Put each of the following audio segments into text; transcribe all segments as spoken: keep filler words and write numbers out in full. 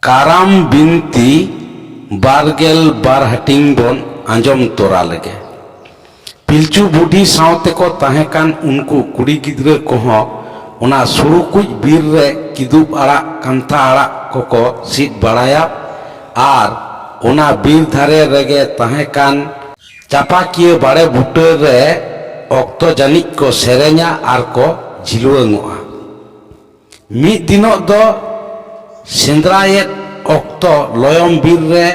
ᱠᱟᱨᱟᱢ ᱵᱤᱱᱛᱤ ᱵᱟᱨᱜᱮᱞ ᱵᱟᱨ ᱦᱟᱹᱴᱤᱧ ᱵᱚᱱ ᱟᱸᱡᱚᱢ ᱛᱚᱨᱟ ᱞᱮᱜᱮ᱾ ᱯᱤᱞᱪᱩ ᱵᱩᱰᱷᱤ ᱥᱟᱶᱛᱮ ᱠᱚ ᱛᱟᱦᱮᱸ ᱠᱟᱱ ᱩᱱᱠᱩ ᱠᱩᱲᱤ ᱜᱤᱫᱽᱨᱟᱹ ᱠᱚᱦᱚᱸ ᱚᱱᱟ ᱥᱩᱲᱩᱠᱩᱡ ᱵᱤᱨ ᱨᱮ ᱠᱤᱫᱩᱵ ᱟᱲᱟᱜ, ᱠᱟᱱᱛᱷᱟ ᱟᱲᱟᱜ ᱠᱚᱠᱚ ᱥᱤᱫ ᱵᱟᱲᱟᱭᱟ ᱟᱨ ᱚᱱᱟ ᱵᱤᱨ ᱫᱷᱟᱨᱮ ᱨᱮᱜᱮ ᱛᱟᱦᱮᱸ ᱠᱟᱱ ᱪᱟᱯᱟᱠᱤᱭᱟᱹ ᱵᱟᱲᱮ ᱵᱩᱴᱟᱹ ᱨᱮ ᱚᱠᱛᱚ ᱡᱟᱹᱱᱤᱡ ᱠᱚ ᱥᱮᱨᱮᱧᱟ ᱟᱨ ᱠᱚ ᱡᱷᱤᱞᱣᱟᱹᱝᱚᱜᱼᱟ᱾ ᱢᱤᱫ ᱫᱤᱱᱚᱜ ᱫᱚ ᱥᱮᱸᱫᱽᱨᱟᱭᱮᱫ ᱚᱠᱛᱚ ᱞᱚᱭᱚᱢ ᱵᱤᱨ ᱨᱮ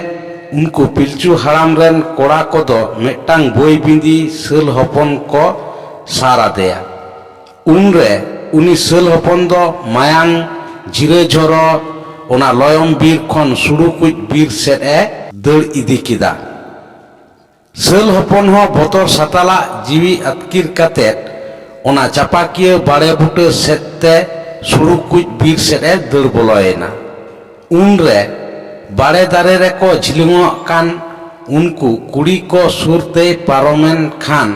ᱩᱱᱠᱩ ᱯᱤᱞᱪᱩ ᱦᱟᱲᱟᱢ ᱨᱮᱱ ᱠᱚᱲᱟ ᱠᱚᱫᱚ ᱢᱤᱫᱴᱟᱝ ᱵᱳᱭ ᱵᱤᱸᱫᱤ ᱥᱟᱹᱞ ᱦᱚᱯᱚᱱ ᱠᱚ ᱥᱟᱨ ᱟᱫᱮᱭᱟ᱾ ᱩᱱᱨᱮ ᱩᱱᱤ ᱥᱟᱹᱞ ᱦᱚᱯᱚᱱ ᱫᱚ ᱢᱟᱭᱟᱝ ᱡᱷᱤᱨᱟᱹ ᱡᱷᱚᱨᱚ ᱚᱱᱟ ᱞᱚᱭᱚᱢ ᱵᱤᱨ ᱠᱷᱚᱱ ᱥᱩᱲᱩᱠᱩᱡ ᱵᱤᱨ ᱥᱮᱫ ᱮ ᱫᱟᱹᱲ ᱤᱫᱤ ᱠᱮᱫᱟ᱾ ᱥᱟᱹᱞ ᱦᱚᱯᱚᱱ ᱦᱚᱸ ᱵᱚᱛᱚᱨ ᱥᱟᱛᱟᱞᱟᱜ ᱡᱤᱣᱤ ᱟᱹᱛᱠᱤᱨ ᱠᱟᱛᱮ ᱚᱱᱟ ᱪᱟᱯᱟᱠᱤᱭᱟᱹ ᱵᱟᱲᱮ ᱵᱩᱴᱟᱹ ᱥᱮᱫ ᱛᱮ ᱥᱩᱲᱩᱠᱩᱡ ᱵᱤᱨ ᱥᱮᱫ ᱮ ᱫᱟᱹᱲ ᱵᱚᱞᱚᱭᱮᱱᱟ᱾ ᱩᱱᱨᱮ ᱵᱟᱲᱮ ᱫᱟᱨᱮ ᱨᱮᱠᱚ ᱡᱷᱤᱞᱩᱝᱚᱜ ᱠᱟᱱ ᱩᱱᱠᱩ ᱠᱩᱲᱤ ᱠᱚ ᱥᱩᱨ ᱛᱮᱭ ᱯᱟᱨᱚᱢᱮᱱ ᱠᱷᱟᱱ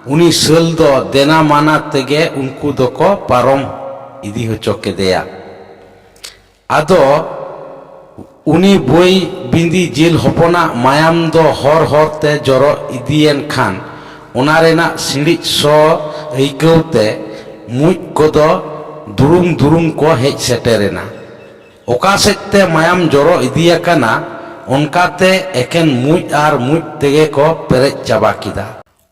ᱩᱱᱤ ᱥᱟᱹᱞ ᱫᱚ ᱫᱮᱱᱟ ᱢᱟᱱᱟ ᱛᱮᱜᱮ ᱩᱱᱠᱩ ᱫᱚᱠᱚ ᱯᱟᱨᱚᱢ ᱤᱫᱤ ᱦᱚᱪᱚ ᱠᱮᱫᱮᱭᱟ᱾ ᱟᱫᱚ ᱩᱱᱤ ᱵᱳᱭ ᱵᱤᱸᱫᱤ ᱡᱤᱞ ᱦᱚᱯᱚᱱᱟᱜ ᱢᱟᱭᱟᱢ ᱫᱚ ᱦᱚᱨ ᱦᱚᱨ ᱛᱮ ᱡᱚᱨᱚ ᱤᱫᱤᱭᱮᱱ ᱠᱷᱟᱱ ᱚᱱᱟ ᱨᱮᱱᱟᱜ ᱥᱤᱬᱤᱡ ᱥᱚ ᱟᱹᱭᱠᱟᱹᱣ ᱛᱮ ᱢᱩᱡ ᱠᱚᱫᱚ ᱫᱩᱨᱩᱢ ᱫᱩᱨᱩᱢ ᱠᱚ ᱦᱮᱡ ᱥᱮᱴᱮᱨᱮᱱᱟ᱾ ᱚᱠᱟ ᱥᱮᱫ ᱛᱮ ᱢᱟᱭᱟᱢ ᱡᱚᱨᱚ ᱤᱫᱤᱭᱟᱠᱟᱱᱟ, ᱚᱱᱠᱟᱛᱮ ᱮᱠᱮᱱ ᱢᱩᱡ ᱟᱨ ᱢᱩᱡ ᱛᱮᱜᱮ ᱠᱚ ᱯᱮᱨᱮᱡ ᱪᱟᱵᱟ ᱠᱮᱫᱟ᱾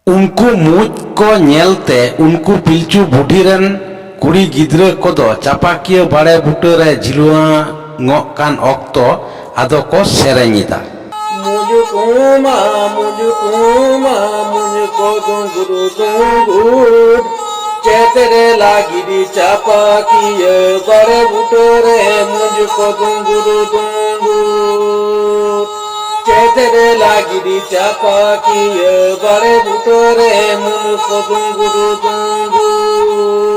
ᱩᱱᱠᱩ ᱢᱩᱡ ᱠᱚ ᱧᱮᱞᱛᱮ ᱩᱱᱠᱩ ᱯᱤᱞᱪᱩ ᱵᱩᱰᱷᱤ ᱨᱮᱱ ᱠᱩᱲᱤ ᱜᱤᱫᱽᱨᱟᱹ ᱠᱚᱫᱚ ᱪᱟᱯᱟᱠᱤᱭᱟᱹ ᱵᱟᱲᱮ ᱵᱩᱴᱟᱹ ᱨᱮ ᱡᱷᱤᱞᱣᱟᱹᱝᱚᱜ ᱠᱟᱱ ᱚᱠᱛᱚ ᱟᱫᱚ ᱠᱚ ᱥᱮᱨᱮᱧ ᱮᱫᱟ᱾ ᱢᱩᱡᱩ ᱠᱩᱢᱟ, ᱢᱩᱡᱩ ᱠᱩᱢᱟ, ᱢᱩᱡᱩ ᱠᱚ ᱫᱩᱝᱜᱩᱨᱩ ᱫᱩᱝᱜᱩᱨ᱾ ᱪᱮᱛᱨᱮ ᱞᱟᱹᱜᱤᱫ ᱪᱟᱯᱟᱠᱤᱭᱟᱹ ᱵᱟᱲᱮ ᱵᱩᱴᱟᱹ ᱨᱮ ᱢᱩᱡᱩ ᱠᱚ ᱫᱩᱝᱜᱩᱨᱩ ᱫᱩᱝᱜᱩᱨ᱾ ᱪᱮᱛᱨᱮ ᱞᱟᱹᱜᱤᱫ ᱪᱟᱯᱟᱠᱤᱭᱟᱹ ᱵᱟᱲᱮ ᱵᱩᱴᱟᱹ ᱨᱮ ᱢᱩᱡᱩ ᱠᱚ ᱫᱩᱝᱜᱩᱨᱩ ᱫᱩᱝᱜᱩᱨ᱾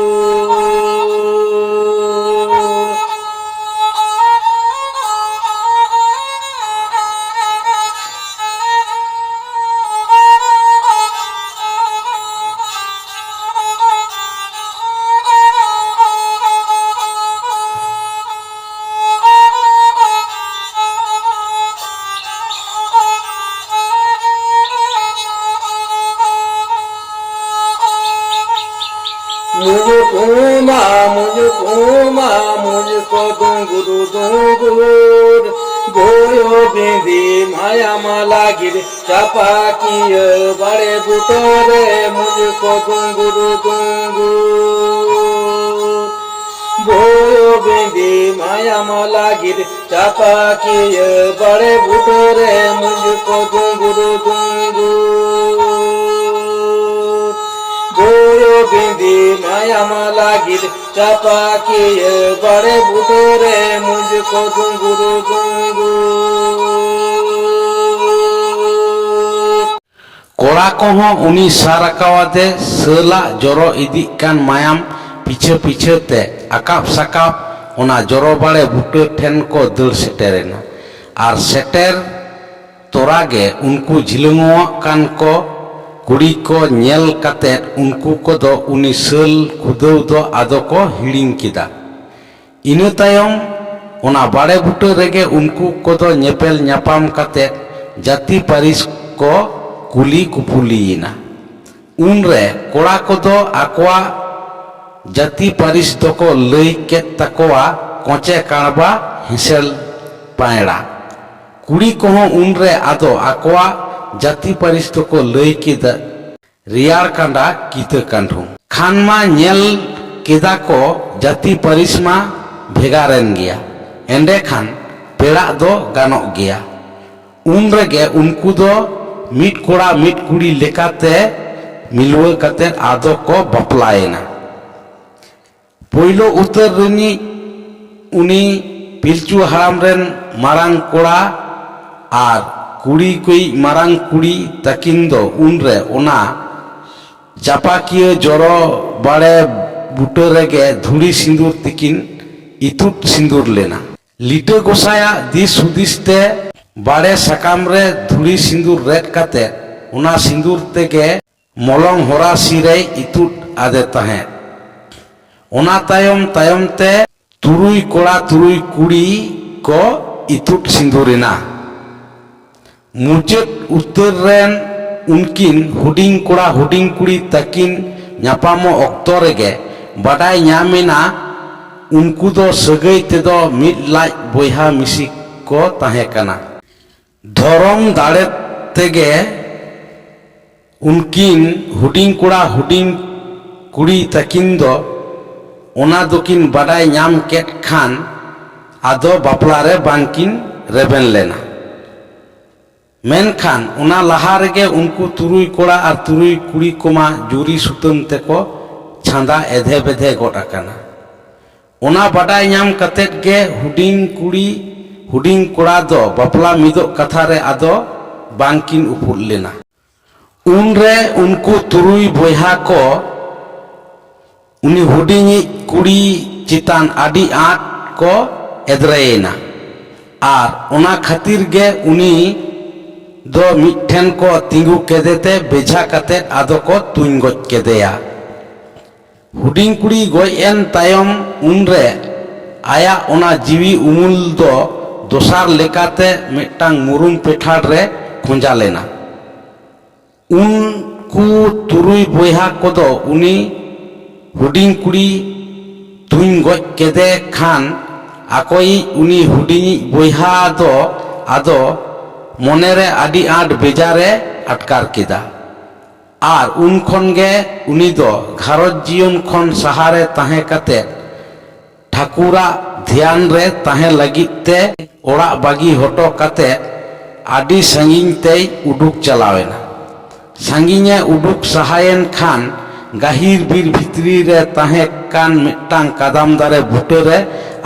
ᱫᱩᱝᱜᱩᱨ, ᱵᱷᱳᱭᱳ ᱵᱤᱸᱫᱤ ᱢᱟᱭᱟᱢ ᱞᱟᱹᱜᱤᱫ ᱪᱟᱯᱟᱠᱤᱭᱟᱹ ᱵᱟᱲᱮ ᱵᱩᱴᱟᱹ ᱨᱮ ᱢᱩᱸᱡ ᱠᱚ ᱫᱩᱝᱜᱩᱨ ᱫᱩᱝᱜᱩᱨ᱾ ᱵᱷᱳᱭᱳ ᱵᱤᱸᱫᱤ ᱢᱟᱭᱟᱢ ᱞᱟᱹᱜᱤᱫ ᱪᱟᱯᱟᱠᱤᱭᱟᱹ ᱵᱟᱲᱮ ᱵᱩᱴᱟᱹ ᱨᱮ ᱢᱩᱸᱡ ᱠᱚ ᱫᱩᱝᱜᱩᱨ ᱫᱩᱝᱜᱩᱨ᱾ ᱵᱷᱳᱭᱳ ᱵᱤᱸᱫᱤ ᱢᱟᱭᱟᱢ ᱞᱟᱹᱜᱤᱫ ᱪᱟᱯᱟᱠᱤᱭᱟᱹ ᱵᱟᱲᱮ ᱵᱩᱴᱟᱹ ᱨᱮ ᱢᱩᱸᱡ ᱠᱚ ᱫᱩᱝᱜᱩᱨ ᱫᱩᱝᱜᱩᱨ᱾ ᱠᱚᱲᱟ ᱠᱚᱦᱚᱸ ᱩᱱᱤ ᱥᱟᱨ ᱟᱠᱟᱣᱟᱫᱮ ᱥᱟᱹᱞᱟᱜ ᱡᱚᱨᱚ ᱤᱫᱤᱜ ᱠᱟᱱ ᱢᱟᱭᱟᱢ ᱯᱤᱪᱷᱟᱹ ᱯᱤᱪᱷᱟᱹ ᱛᱮ ᱟᱠᱟᱵ ᱥᱟᱠᱟᱵ ᱚᱱᱟ ᱡᱚᱨᱚ ᱵᱟᱲᱮ ᱵᱩᱴᱟᱹ ᱴᱷᱮᱱ ᱠᱚ ᱫᱟᱹᱲ ᱥᱮᱴᱮᱨᱮᱱᱟ᱾ ᱟᱨ ᱥᱮᱴᱮᱨ ᱛᱚᱨᱟ ᱜᱮ ᱩᱱᱠᱩ ᱡᱷᱤᱞᱟᱹᱝᱚᱜ ᱠᱟᱱ ᱠᱚ ᱠᱩᱲᱤ ᱠᱚ ᱧᱮᱞ ᱠᱟᱛᱮ ᱩᱱᱠᱩ ᱠᱚᱫᱚ ᱩᱱᱤ ᱥᱟᱹᱞ ᱠᱷᱩᱫᱟᱹᱣ ᱫᱚ ᱟᱫᱚ ᱠᱚ ᱦᱤᱲᱤᱧ ᱠᱮᱫᱟ᱾ ᱤᱱᱟᱹ ᱛᱟᱭᱚᱢ ᱚᱱᱟ ᱵᱟᱲᱮ ᱵᱩᱴᱟᱹ ᱨᱮᱜᱮ ᱩᱱᱠᱩ ᱠᱚᱫᱚ ᱧᱮᱯᱮᱞ ᱧᱟᱯᱟᱢ ᱠᱟᱛᱮ ᱡᱟᱹᱛᱤ ᱯᱟᱹᱨᱤᱥ ᱠᱚ ᱠᱩᱞᱤ ᱠᱩᱯᱩᱞᱤᱭᱮᱱᱟ᱾ ᱩᱱᱨᱮ ᱠᱚᱲᱟ ᱠᱚᱫᱚ ᱟᱠᱚᱣᱟᱜ ᱡᱟᱹᱛᱤ ᱯᱟᱹᱨᱤᱥ ᱫᱚᱠᱚ ᱞᱟᱹᱭ ᱠᱮᱫ ᱛᱟᱠᱚᱣᱟ ᱠᱚᱪᱮ ᱠᱟᱬᱵᱟ ᱦᱮᱸᱥᱮᱞ ᱯᱟᱭᱲᱟ᱾ ᱠᱩᱲᱤ ᱠᱚᱦᱚᱸ ᱩᱱᱨᱮ ᱟᱫᱚ ᱟᱠᱚᱣᱟᱜ ᱡᱟᱹᱛᱤ ᱯᱟᱹᱨᱤᱥ ᱫᱚᱠᱚ ᱞᱟᱹᱭ ᱠᱮᱫᱟ ᱨᱮᱭᱟᱲ ᱠᱟᱸᱰᱟ ᱠᱤᱛᱟᱹ ᱠᱟᱸᱰᱷᱩ᱾ ᱠᱷᱟᱱ ᱢᱟ ᱧᱮᱞ ᱠᱮᱫᱟ ᱠᱚ ᱡᱟᱹᱛᱤ ᱯᱟᱹᱨᱤᱥ ᱢᱟ ᱵᱷᱮᱜᱟᱨᱮᱱ ᱜᱮᱭᱟ᱾ ᱮᱸᱰᱮᱠᱷᱟᱱ ᱯᱮᱲᱟᱜ ᱫᱚ ᱜᱟᱱᱚᱜ ᱜᱮᱭᱟ᱾ ᱩᱱ ᱨᱮᱜᱮ ᱩᱱᱠᱩ ᱫᱚ ᱢᱤᱫ ᱠᱚᱲᱟ ᱢᱤᱫ ᱠᱩᱲᱤ ᱞᱮᱠᱟᱛᱮ ᱢᱤᱞᱣᱟᱹ ᱠᱟᱛᱮ ᱟᱫᱚ ᱠᱚ ᱵᱟᱯᱞᱟᱭᱮᱱᱟ᱾ ᱯᱳᱭᱞᱳ ᱩᱛᱟᱹᱨ ᱨᱤᱱᱤᱡ ᱩᱱᱤ ᱯᱤᱞᱪᱩ ᱦᱟᱲᱟᱢ ᱨᱮᱱ ᱢᱟᱨᱟᱝ ᱠᱚᱲᱟ ᱟᱨ ᱠᱩᱲᱤ ᱠᱚᱭᱤᱡ ᱢᱟᱨᱟᱝ ᱠᱩᱲᱤ ᱛᱟᱹᱠᱤᱱ ᱫᱚ ᱩᱱᱨᱮ ᱚᱱᱟ ᱪᱟᱯᱟᱠᱤᱭᱟᱹ ᱡᱚᱨᱚ ᱵᱟᱲᱮ ᱵᱩᱴᱟᱹ ᱨᱮᱜᱮ ᱫᱷᱩᱲᱤ ᱥᱤᱸᱫᱩᱨ ᱛᱮᱠᱤᱱ ᱤᱛᱩᱫ ᱥᱤᱸᱫᱩᱨ ᱞᱮᱱᱟ᱾ ᱞᱤᱴᱟᱹ ᱜᱚᱸᱥᱟᱭᱟᱜ ᱫᱤᱥ ᱦᱩᱫᱤᱥ ᱛᱮ ᱵᱟᱲᱮ ᱥᱟᱠᱟᱢ ᱨᱮ ᱫᱷᱩᱲᱤ ᱥᱤᱸᱫᱩᱨ ᱨᱮᱫ ᱠᱟᱛᱮ ᱚᱱᱟ ᱥᱤᱸᱫᱩᱨ ᱛᱮᱜᱮ ᱢᱚᱞᱚᱝ ᱦᱚᱨᱟᱥᱤ ᱨᱮᱭ ᱤᱛᱩᱫ ᱟᱫᱮ ᱛᱟᱦᱮᱸᱫ᱾ ᱚᱱᱟ ᱛᱟᱭᱚᱢ ᱛᱟᱭᱚᱢ ᱛᱮ ᱛᱩᱨᱩᱭ ᱠᱚᱲᱟ ᱛᱩᱨᱩᱭ ᱠᱩᱲᱤ ᱠᱚ ᱤᱛᱩᱫ ᱥᱤᱸᱫᱩᱨ ᱮᱱᱟ᱾ ᱢᱩᱪᱟᱹᱫ ᱩᱛᱟᱹᱨ ᱨᱮᱱ ᱩᱱᱠᱤᱱ ᱦᱩᱰᱤᱧ ᱠᱚᱲᱟ ᱦᱩᱰᱤᱧ ᱠᱩᱲᱤ ᱛᱟᱹᱠᱤᱱ ᱧᱟᱯᱟᱢᱚᱜ ᱚᱠᱛᱚ ᱨᱮᱜᱮ ᱵᱟᱰᱟᱭ ᱧᱟᱢ ᱮᱱᱟ, ᱩᱱᱠᱩ ᱫᱚ ᱥᱟᱹᱜᱟᱹᱭ ᱛᱮᱫᱚ ᱢᱤᱫ ᱞᱟᱡ ᱵᱚᱭᱦᱟ ᱢᱤᱥᱤ ᱠᱚ ᱛᱟᱦᱮᱸ ᱠᱟᱱᱟ᱾ ᱫᱷᱚᱨᱚᱢ ᱫᱟᱲᱮ ᱛᱮᱜᱮ ᱩᱱᱠᱤᱱ ᱦᱩᱰᱤᱧ ᱠᱚᱲᱟ ᱦᱩᱰᱤᱧ ᱠᱩᱲᱤ ᱛᱟᱹᱠᱤᱱ ᱫᱚ ᱚᱱᱟ ᱫᱚᱠᱤᱱ ᱵᱟᱰᱟᱭ ᱧᱟᱢ ᱠᱮᱫ ᱠᱷᱟᱱ ᱟᱫᱚ ᱵᱟᱯᱞᱟ ᱨᱮ ᱵᱟᱝᱠᱤᱱ ᱨᱮᱵᱮᱱ ᱞᱮᱱᱟ᱾ ᱢᱮᱱᱠᱷᱟᱱ ᱚᱱᱟ ᱞᱟᱦᱟ ᱨᱮᱜᱮ ᱩᱱᱠᱩ ᱛᱩᱨᱩᱭ ᱠᱚᱲᱟ ᱟᱨ ᱛᱩᱨᱩᱭ ᱠᱩᱲᱤ ᱠᱚᱢᱟ ᱡᱩᱨᱤ ᱥᱩᱛᱟᱹᱢ ᱛᱮᱠᱚ ᱪᱷᱟᱸᱫᱟ ᱮᱫᱷᱮ ᱵᱮᱫᱷᱮ ᱜᱚᱫ ᱟᱠᱟᱱᱟ᱾ ᱚᱱᱟ ᱵᱟᱰᱟᱭ ᱧᱟᱢ ᱠᱟᱛᱮᱫ ᱜᱮ ᱦᱩᱰᱤᱧ ᱠᱩᱲᱤ ᱦᱩᱰᱤᱧ ᱠᱚᱲᱟ ᱫᱚ ᱵᱟᱯᱞᱟ ᱢᱤᱫᱚᱜ ᱠᱟᱛᱷᱟ ᱨᱮ ᱟᱫᱚ ᱵᱟᱝᱠᱤᱱ ᱩᱯᱩᱫ ᱞᱮᱱᱟ᱾ ᱩᱱᱨᱮ ᱩᱱᱠᱩ ᱛᱩᱨᱩᱭ ᱵᱚᱭᱦᱟ ᱠᱚ ᱩᱱᱤ ᱦᱩᱰᱤᱧᱤᱡ ᱠᱩᱲᱤ ᱪᱮᱛᱟᱱ ᱟᱹᱰᱤ ᱟᱸᱴ ᱠᱚ ᱮᱫᱽᱨᱮᱭᱮᱱᱟ᱾ ᱟᱨ ᱚᱱᱟ ᱠᱷᱟᱹᱛᱤᱨ ᱜᱮ ᱩᱱᱤ ᱫᱚ ᱢᱤᱫᱴᱷᱮᱱ ᱠᱚ ᱛᱤᱸᱜᱩ ᱠᱮᱫᱮᱛᱮ ᱵᱮᱡᱷᱟ ᱠᱟᱛᱮᱫ ᱟᱫᱚ ᱠᱚ ᱛᱩᱧ ᱜᱚᱡ ᱠᱮᱫᱮᱭᱟ᱾ ᱦᱩᱰᱤᱧ ᱠᱩᱲᱤ ᱜᱚᱡ ᱮᱱ ᱛᱟᱭᱚᱢ ᱩᱱᱨᱮ ᱟᱭᱟᱜ ᱚᱱᱟ ᱡᱤᱣᱤ ᱩᱢᱩᱞ ᱫᱚ ᱫᱚᱥᱟᱨ ᱞᱮᱠᱟᱛᱮ ᱢᱤᱫᱴᱟᱝ ᱢᱩᱨᱩᱢ ᱯᱮᱴᱷᱟᱲ ᱨᱮ ᱠᱷᱚᱸᱡᱟ ᱞᱮᱱᱟ᱾ ᱩᱱᱠᱩ ᱛᱩᱨᱩᱭ ᱵᱚᱭᱦᱟ ᱠᱚᱫᱚ ᱩᱱᱤ ᱦᱩᱰᱤᱧ ᱠᱩᱲᱤ ᱛᱩᱧ ᱜᱚᱡ ᱠᱮᱫᱮ ᱠᱷᱟᱱ ᱟᱠᱚᱭᱤᱡ ᱩᱱᱤ ᱦᱩᱰᱤᱧᱤᱡ ᱵᱚᱭᱦᱟ ᱫᱚ ᱟᱫᱚ ᱢᱚᱱᱮᱨᱮ ᱟᱹᱰᱤ ᱟᱸᱴ ᱵᱮᱡᱟᱨᱮ ᱟᱴᱠᱟᱨ ᱠᱮᱫᱟ᱾ ᱟᱨ ᱩᱱ ᱠᱷᱚᱱ ᱜᱮ ᱩᱱᱤ ᱫᱚ ᱜᱷᱟᱨᱚᱸᱡᱽ ᱡᱤᱭᱚᱱ ᱠᱷᱚᱱ ᱥᱟᱦᱟᱨᱮ ᱛᱟᱦᱮᱸ ᱠᱟᱛᱮ ᱴᱷᱟᱹᱠᱩᱨᱟᱜ ᱫᱷᱮᱭᱟᱱ ᱨᱮ ᱛᱟᱦᱮᱸ ᱞᱟᱹᱜᱤᱫ ᱛᱮ ᱚᱲᱟᱜ ᱵᱟᱹᱜᱤ ᱦᱚᱴᱚ ᱠᱟᱛᱮ ᱟᱹᱰᱤ ᱥᱟᱺᱜᱤᱧ ᱛᱮᱭ ᱩᱰᱩᱠ ᱪᱟᱞᱟᱣ ᱮᱱᱟ᱾ ᱥᱟᱺᱜᱤᱧᱮ ᱩᱰᱩᱠ ᱥᱟᱦᱟᱭᱮᱱ ᱠᱷᱟᱱ ᱜᱟᱹᱦᱤᱨ ᱵᱤᱨ ᱵᱷᱤᱛᱨᱤ ᱨᱮ ᱛᱟᱦᱮᱸ ᱠᱟᱱ ᱢᱤᱫᱴᱟᱝ ᱠᱟᱫᱟᱢ ᱫᱟᱨᱮ ᱵᱩᱴᱟᱹᱨᱮ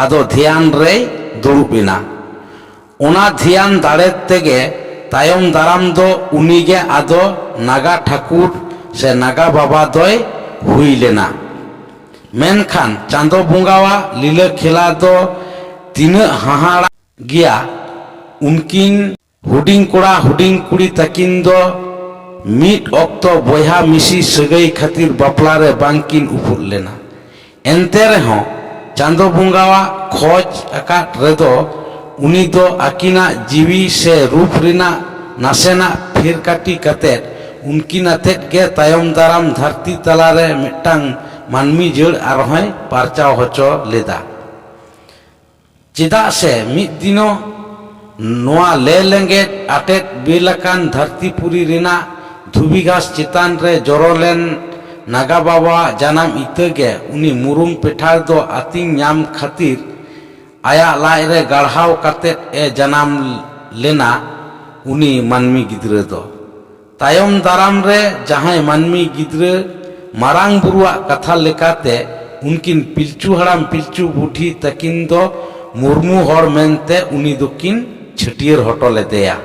ᱟᱫᱚ ᱫᱷᱮᱭᱟᱱ ᱨᱮᱭ ᱫᱩᱲᱩᱵ ᱮᱱᱟ᱾ ᱚᱱᱟ ᱫᱷᱮᱭᱟᱱ ᱫᱟᱲᱮ ᱛᱮᱜᱮ ᱛᱟᱭᱚᱢ ᱫᱟᱨᱟᱢ ᱫᱚ ᱩᱱᱤᱜᱮ ᱟᱫᱚ ᱱᱟᱜᱟ ᱴᱷᱟᱹᱠᱩᱨ ᱥᱮ ᱱᱟᱜᱟ ᱵᱟᱵᱟ ᱫᱚᱭ ᱦᱩᱭ ᱞᱮᱱᱟ᱾ ᱢᱮᱱᱠᱷᱟᱱ ᱪᱟᱸᱫᱚ ᱵᱚᱸᱜᱟᱣᱟᱜ ᱞᱤᱞᱟᱹ ᱠᱷᱮᱞᱟ ᱫᱚ ᱛᱤᱱᱟᱹᱜ ᱦᱟᱦᱟᱲᱟ ᱜᱮᱭᱟ᱾ ᱩᱱᱠᱤᱱ ᱦᱩᱰᱤᱧ ᱠᱚᱲᱟ ᱦᱩᱰᱤᱧ ᱠᱩᱲᱤ ᱛᱟᱹᱠᱤᱱ ᱫᱚ ᱢᱤᱫ ᱚᱠᱛᱚ ᱵᱚᱭᱦᱟ ᱢᱤᱥᱤ ᱥᱟᱹᱜᱟᱹᱭ ᱠᱷᱟᱹᱛᱤᱨ ᱵᱟᱯᱞᱟ ᱨᱮ ᱵᱟᱝᱠᱤᱱ ᱩᱯᱩᱫ ᱞᱮᱱᱟ᱾ ᱮᱱᱛᱮ ᱨᱮᱦᱚᱸ ᱪᱟᱸᱫᱚ ᱵᱚᱸᱜᱟᱣᱟᱜ ᱠᱷᱚᱡᱽ ᱟᱠᱟᱫ ᱨᱮᱫᱚ ᱩᱱᱤ ᱫᱚ ᱟᱹᱠᱤᱱᱟᱜ ᱡᱤᱣᱤ ᱥᱮ ᱨᱩᱯ ᱨᱮᱱᱟᱜ ᱱᱟᱥᱮᱱᱟᱜ ᱯᱷᱤᱨᱠᱟᱹᱴᱤ ᱠᱟᱛᱮᱫ ᱩᱱᱠᱤᱱ ᱟᱛᱮᱫ ᱜᱮ ᱛᱟᱭᱚᱢ ᱫᱟᱨᱟᱢ ᱫᱷᱟᱹᱨᱛᱤ ᱛᱟᱞᱟᱨᱮ ᱢᱤᱫᱴᱟᱝ ᱢᱟᱹᱱᱢᱤ ᱡᱟᱹᱲ ᱟᱨᱦᱚᱸᱭ ᱯᱟᱨᱪᱟᱣ ᱦᱚᱪᱚ ᱞᱮᱫᱟ᱾ ᱪᱮᱫᱟᱜ ᱥᱮ ᱢᱤᱫ ᱫᱤᱱᱚᱜ ᱱᱚᱣᱟ ᱞᱮ ᱞᱮᱸᱜᱮᱫ ᱟᱴᱮᱫ ᱵᱮᱞ ᱟᱠᱟᱱ ᱫᱷᱟᱹᱨᱛᱤ ᱯᱩᱨᱤ ᱨᱮᱱᱟᱜ ᱫᱷᱩᱵᱤ ᱜᱷᱟᱥ ᱪᱮᱛᱟᱱ ᱨᱮ ᱡᱚᱨᱚ ᱞᱮᱱ ᱱᱟᱜᱟ ᱵᱟᱵᱟᱣᱟᱜ ᱡᱟᱱᱟᱢ ᱤᱛᱟᱹ ᱜᱮ ᱩᱱᱤ ᱢᱩᱨᱩᱢ ᱯᱮᱴᱷᱟᱲ ᱫᱚ ᱟᱹᱛᱤᱧ ᱧᱟᱢ ᱠᱷᱟᱹᱛᱤᱨ ᱟᱭᱟᱜ ᱞᱟᱡ ᱨᱮ ᱜᱟᱲᱦᱟᱣ ᱠᱟᱛᱮᱫ ᱮ ᱡᱟᱱᱟᱢ ᱞᱮᱱᱟ ᱩᱱᱤ ᱢᱟᱹᱱᱢᱤ ᱜᱤᱫᱽᱨᱟᱹ ᱫᱚ᱾ ᱛᱟᱭᱚᱢ ᱫᱟᱨᱟᱢ ᱨᱮ ᱡᱟᱦᱟᱸᱭ ᱢᱟᱹᱱᱢᱤ ᱜᱤᱫᱽᱨᱟᱹ ᱢᱟᱨᱟᱝ ᱵᱩᱨᱩᱣᱟᱜ ᱠᱟᱛᱷᱟ ᱞᱮᱠᱟᱛᱮ ᱩᱱᱠᱤᱱ ᱯᱤᱞᱪᱩ ᱦᱟᱲᱟᱢ ᱯᱤᱞᱪᱩ ᱵᱩᱰᱷᱤ ᱛᱟᱹᱠᱤᱱ ᱫᱚ ᱢᱩᱨᱢᱩ ᱦᱚᱲ ᱢᱮᱱᱛᱮ ᱩᱱᱤ ᱫᱚᱠᱤᱱ ᱪᱷᱟᱹᱴᱭᱟᱹᱨ ᱦᱚᱴᱚ ᱞᱮᱫᱮᱭᱟ᱾